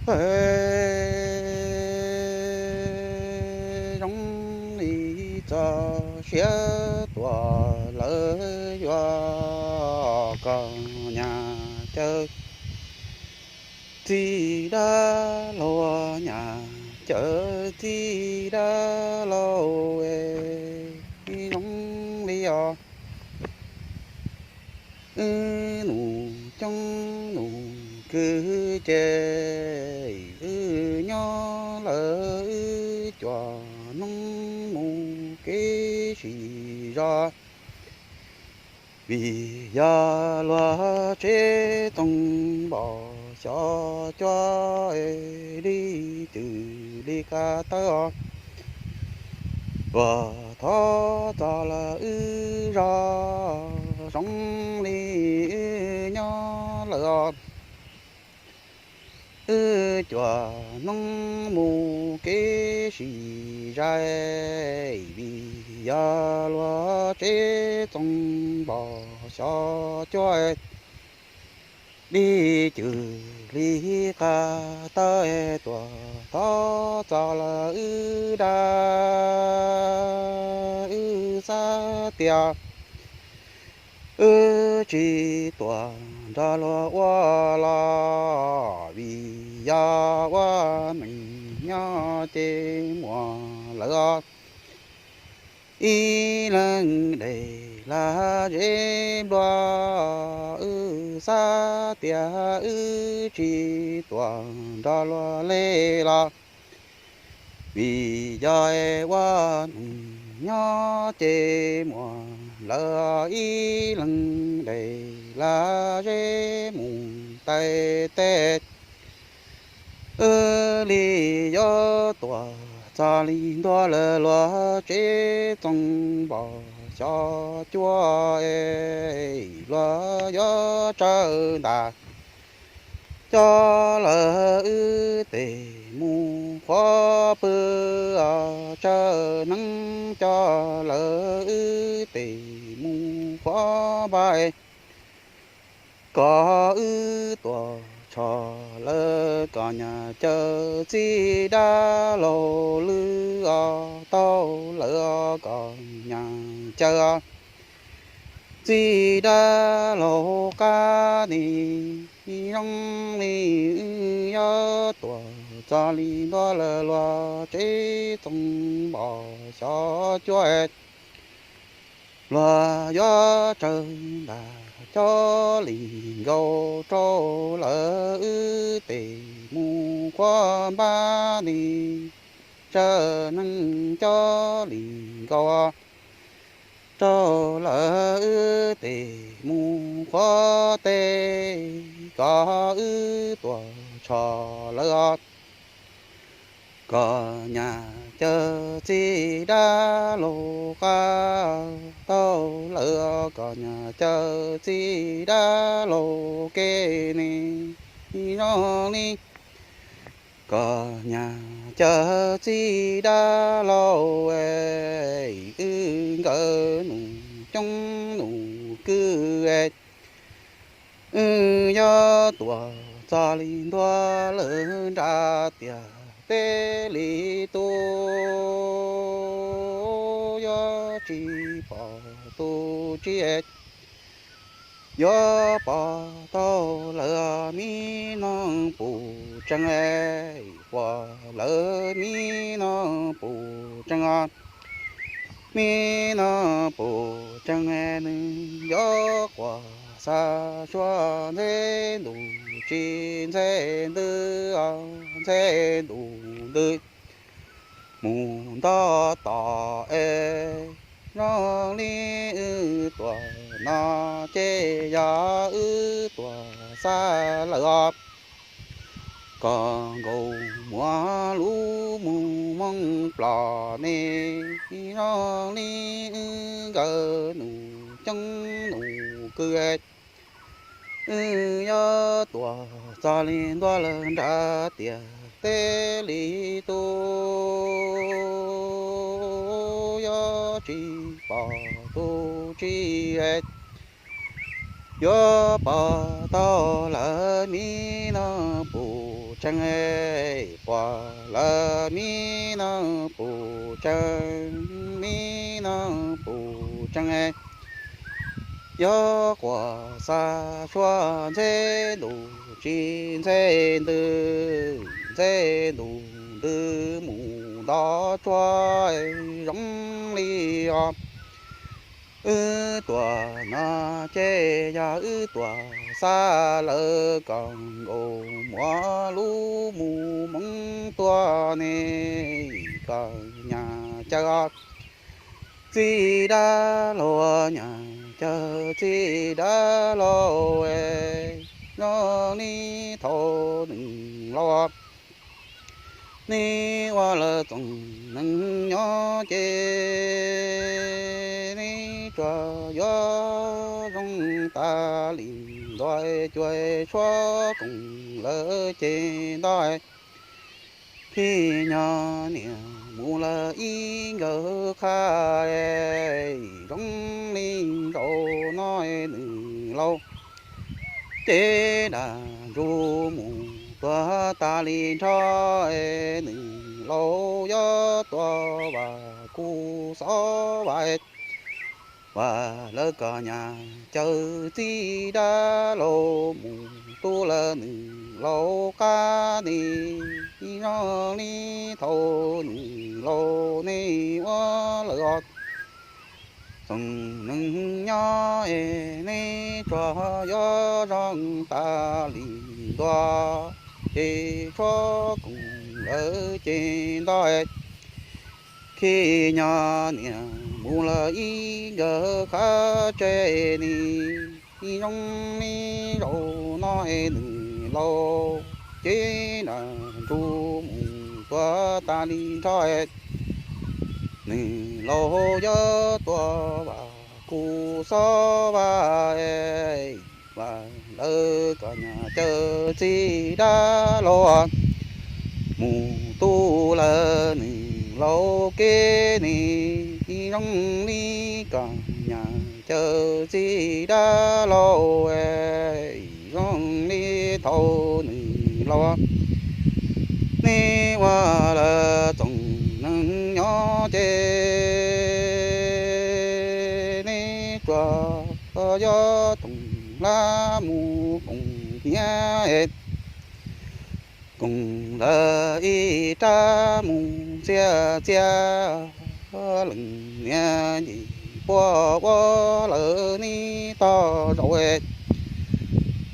Peb zoo li txoj sia tuaj lawm yuav koj nyab Cawm txiv dab laug, nyab Cawm txiv dab laug, zoo li os. Wb nus coob nus kwv ces wb nyob lawm wb cuaj hnub mus kev sib zog. Vim yog luag tsev txoos npom xyov cuab li cwm li ka tawb os. Luag thov txog lawm wb zog, zoo li wb nyob lawm os. Wb cuaj hnub mus kev sib zais, vim yog luag tsev txoos npom xyov cuab li cwm li ka tawb, tuaj thov txog lawm wb dab. Wb xav tias wb tsis tuaj nrog luag ua los, vim yog ua neej nyob ces muaj lawm os. Ib leeg dej lag zeb nplua, wb xav tias wb tsis tuaj nrog luag leg los, vim yog ua neej nyob ces muaj lawm ib leeg dej lag zeb mus tais teb. Wb li yuav tuaj txog li ntua lawm luag tsev txoos npom xyov cuab, luag yuav tsawv ntas coj lawm wb tes mus qhuav pw, tsawv neeb coj lawm wb tes mus qhuav npaj. Koj wb tuaj tshog lawm koj nyab Cawm txiv dab laug lwm os, tau lawm koj nyab Cawm txiv dab laug qab ni, zoo li wb yuav tuaj txog li ntua lawm luag tsev txoos npom xyov cuab. Luag yuav tsawv ntas cov li nkaus rau lawm wb tes mus qhuav npaj ni, tsawv neeb cov li nkaus rau lawm wb tes mus qhuav teb. Koj wb tuaj tshog lawm os koj nyab Cawm txiv dab laug qab, tau lawm koj nyab Cawm txiv dab laug kev ni, zoo li koj nyab Cawm txiv dab laug, wb nkawd nus coob nus kwv, wb yuav tuaj txog li ntua lawm nram tiaj teb li tus, yuav tsis pom tus tsis yuav pom tau lawm mi noog puv tsees, quas lawm mi noog puv tsees os. Mi noog puv tsees nws yuav quas xa suab ntxeb ntuj tsis ntxeb ntws os, ntxeb ntuj ntws mus nto tom es, zoo li wb tuaj no ces yog wb tuaj xa lawm os. Koj nkaus muaj lub mus moog plos ne, zoo li wb nkawd nus coob nus kwv, wb yuav tuaj txog li ntua lawm nram tiaj teb li tus, yuav tsis pom tus tsis yuav pom tau lawm mi noog puv tsees, quas lawv mi noj pum tsees, mi noj pum tsees. Yog quas xa suab ntxeb ntuj tsis ntxeb ntws, ntxeb ntuj ntws mus nto tsuag zoo li os. Wb tuam no ces yog wb tuam xa lawv kom nkaus muaj lub mus moov tuaj ne, kom nyam caw txij dab laug, nyam caw txij dab laug, zoo li thaum nws laus neb ua lawv txoos neeg nyob ces neb tsuas yuav zoo tas li ntua cuag suab koom lawv ces nto. Khib nyog niam mus lawv ib nkawm qha, zoo li zaum no nws laus ces dab ntsuj mus tuag tas li nrho. Nws laus yuav tua vas kuv xov vas, vas lawv kom nyam caw txij dab laug mus tu lawv nws laus qab ni, zoo li thaum nws laus neb ua lawv os. Txoos neeg nyob es neb tsuas yuav zoo tas li ntua ces suab koom lawv ces nto. Khib nyog niam mus lawv ib nkawm qha tseg ni, zoo li zaum no nws laus ces dab ntsuj mus tuag tas li nrho. Nws laus yuav tua vas kuv xov vas, vas lawv kom nyam caw txij dab laug mus tu lawv nws laus kev ni, zoo li kom nyam caw txij dab laug, zoo li thaum nws laus neb ua lawv txoos neeg nyob ces neb tsuas yuav toom hlab mus koom hniav, koom lawv ib rab mus txias txias, leej niam nce puab ua lawv neb tog zaum,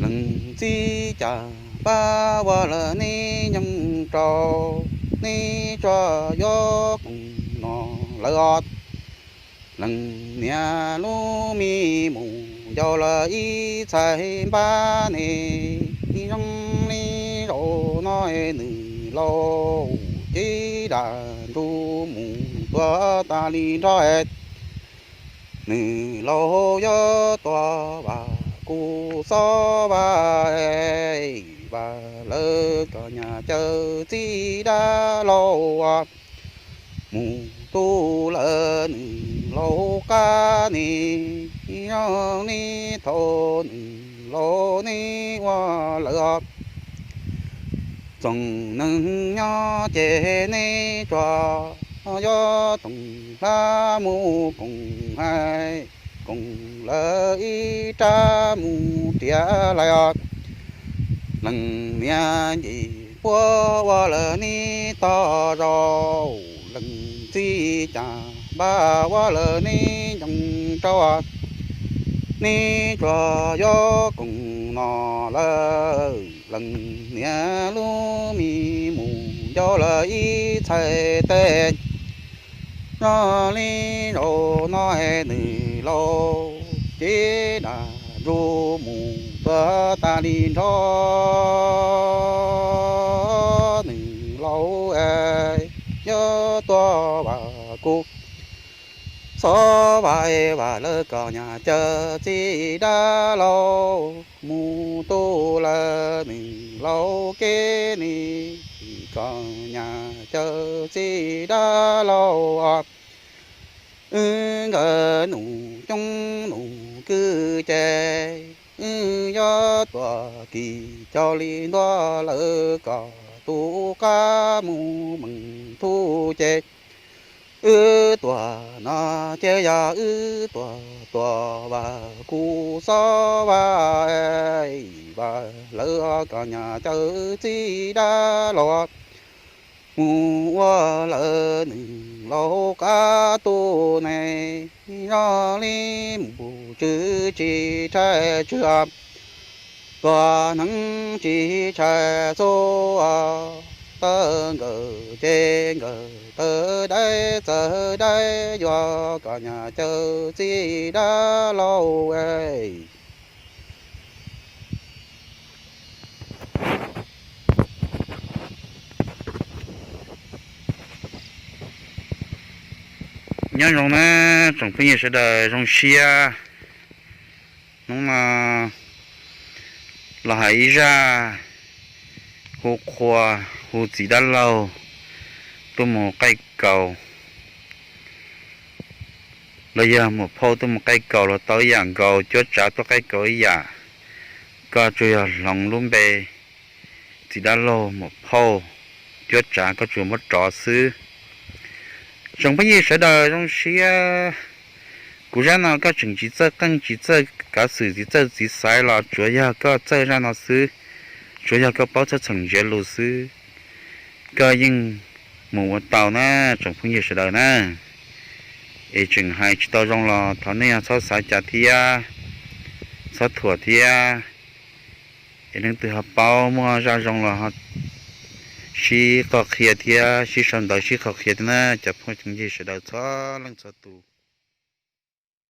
leej txiv cas npab ua lawv neb nyoog rau, neb tsuas yuav koom no lawv os. Leej niam lub me mus yau lawv ib txhais npab ne, zoo li zaum no nws laus ces dab ntsuj mus tuag tas li nrho. Nws laus yuav tua vas kuv xov vas, vas lawv kom nyam caw txij dab laug mus tu lawv nws laus qab ni, zoo li thaum nws laus neb ua lawv os. Txoos neeg nyob ces neb tsuas yuav toom hlab mus koom hais, koom lawv ib rab mus riam lais os. Leej niam nce puab ua lawv neb tog zaum, leej txiv cas npab ua lawv neb nyoog rau, neb tsuas yuav koom no lawv. Leej niam lub me mus yau lawv ib txhais tes, zoo li zaum no nws laus ces dab ntsuj mus tuag tas li nrho. Nws laus yuav tua vas kuv xov vas, vas lawv kom nyam caw txij dab laug mus tu lawv nws laus kev ni, kom nyam caw txij dab laug os. Wb nkawd nus coob nus kwv ces Wb yuav tuam kis coj li ntuag lawm kom tus qab mus meem thuj ces, wb tuam no ces yog wb tuam tuam Vaj Kuv Xob Vaj, Vaj lawv kom nyam Cawm Txij Dab Laug mus ua lawv neeg laus qab tu ne, yog li mus tswv tsis rhais tswv, tuam hneev tsis tshais txhua, tawv nkawm ces nkawm tawv daib txawv daib, yuav kom nyam Cawm Txij Dab Laug. Nyob zoo na tsoom phooj ywg sawv daws, zoo siab hnub no los hais ib zaj hu qhua, hu txiv dab laug tuaj mus qaij kaus los yog muam phauj tuaj mus qaij kaus los tau ib yam nkaus, cuab tsav tuaj qaij kaus ib yam. Koj tsuas yog hloov lub npe txiv dab laug muam phauj, cuab tsav koj tsuas muab rov xwb. Tsoom phooj ywg sawv daws zoo siab, kuv zaj no koj tseem tsis txawj qeej tsis txawj kav xwm tsis txawj txiv xaiv los tsuav yog koj txawj zaj no xwb, tsuav yog koj paub txhawj txheem ntsiav lus xwb, koj yeej mus ua tau na tsoom phooj ywg sawv daws na. Es tseem hais tsis tau zoo los thov nej txhob xav cas thiab, txhob thuam thiab. Es leej twg ho paub muaj zaj zoo los sib qhov qhia thiab, sib sau ntawv sib qhov qhia thiab na cov phooj ywg sawv daws txhua leej txhua tus.